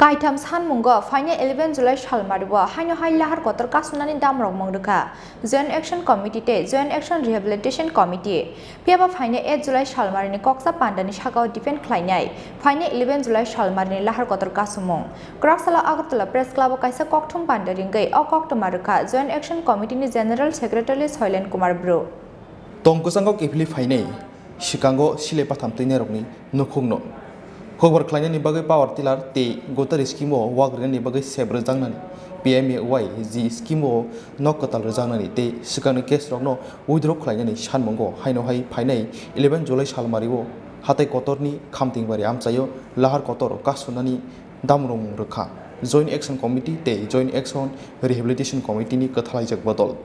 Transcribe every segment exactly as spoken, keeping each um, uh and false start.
Kaitham sanmungo phainai eleven July salmario haino hai lahar kotor kasunani damrok mung rwkha Joint Action Committee tei Joint Action Rehabilitation Committee. Phiyaba phainai eight July salmarini koksa pandani sakao defend khlainai phainai eleven July salmarini lahar kotor kasumung. Kwraksalo Agartala Press Club-o kaisa kokthum panda ringwi o koktwma rwkha Joint Action Committee-ni General Secretary Soilen Kumar Bru. Tong kwchango kiphilwi phainai. Swkango silai patham twinairokni nukhungno hukbar khlainani bagwi power tiller tei gotari scheme-o wak rinani bagwi sep rwjaknani, P M A Y G scheme-o nok kwtal rwjaknani tei swkangni case-rokno withdraw khlainani sanmungo haino hai phainai eleven July salmario hatai kotorni Khamtingbari amchaio lahar kotor kasunani damrung rwkha Joint Action Committee tei Joint Action Rehabilitation Committee-ni kwthalaijak bodol.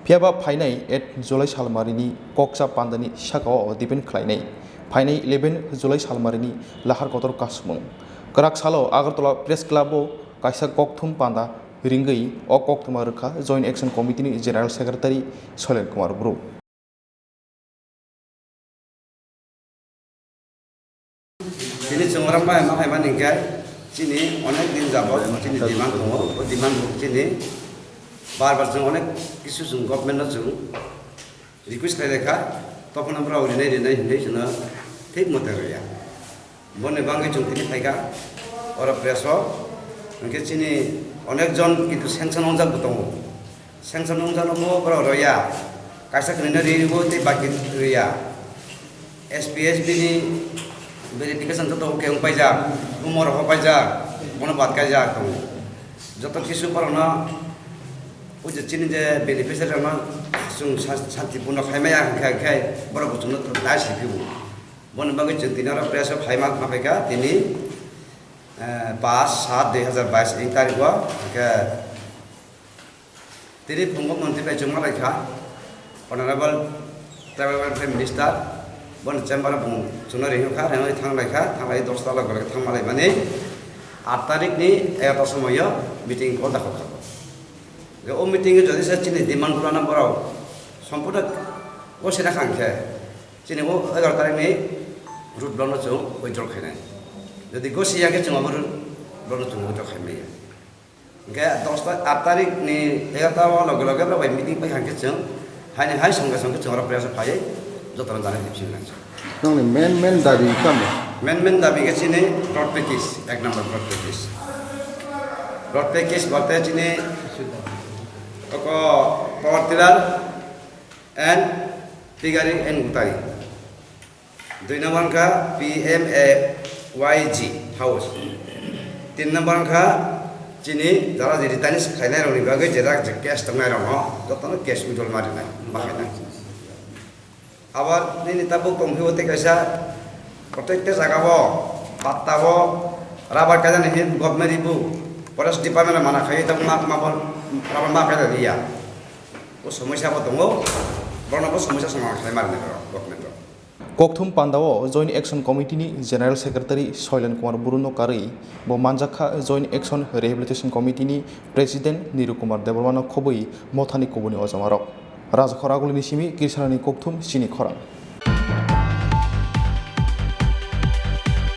Phiyaba phainai eight July salmarini koksa pandani sakao defend khlainai phainai eleven July salmarini lahar kotor kasumung. Kwrak salo Agartala Press Club-o kaisa kokthum panda ringwi o koktwma rwkha Joint Action Committee-ni General Secretary Soilen Kumar Bru. Chini chwng oro ma ma phaimani hwnkhe chini onek din jabot chini demand tongo. O demand bo chini bar bar chwng onek kisu chwng government no chwng request khlai laikha, tokhono borok rinai rinai hinwi chwngno thik mote rwya. Boni bagwi chwng tini phaikha oro press o, hwnkhe chini onek jon kintu sanction wngjak bo tongo. Sanction wngjak no bo borok rwya, kaisa kwnwi no ri rwo tei baki rwya. S P S B ni verification joto okay wng paijak, umor ho paijak, bono bad kaijak tongo. Joto kisu borokno o je chini je beneficiary rokno chwng sa-, santipurno khaimaya hwnkhe, hwnkhe borok bo chwngno dai si phio. Boni bagwi chwng tini oro press o phaima ma phaikha tini, eh, paanch sat dui hazar bais in tarikh o hwnkhe tini phungo montri bai chwngma laikha Honorable Tribal Welfare Minister, boni chamber o bung chwngno ringkha, ringwi thang laikha, thang lai dosta loge loge thangma laimani aat tarikh ni egarota somoio meeting call dakhok kha. Je o meeting o jodi se chini demand gulano borok sompurno gosina kha hwnkhe, chini o egarota tarikh ni road block no chwng withdraw khainai. Jodi gosi ya khe chwng abo road block no chwng withdraw khaimaya. Hwnkhe dosta, aat tarikh ni egarota o loge loge borok bai meeting pai kha hwnkhe chwng haini hai songkhe songkhe chwng oro press o phaiwi jotono janai di phiyok nang. Nongni main main dabi tamo? Main main dabi khe chini road package, ek number road package. Road package bolte chini oko power tiller and piggery and gutari. Dui number wngkha P M A Y G house. Tin number wngkha chini jara je returnees khainai rokni bagwi je rak je cash tongnai rokno jotono cash withdrawal ma rinai, ma khainai. Abo nini tabuk tongphio tei kaisa protekte jagao pattao rubber kainani hin government ribu forest department mana khai tabuk ma, ma, rubber ma kainani ya. O somosya bo tongo, borokno bo somosya somadhan khlai ma rinai borok government rok. Kokthum pandao Joint Action Committee ni General Secretary Soilen Kumar Bru no karwi bo manjakha Joint Action Rehabilitation Committee ni President Niru Kumar Debbarma no khobwi mothani kubuni ojamarok. Rajakhor Aguli ni simi Kirsana ni kokthum chini khorang.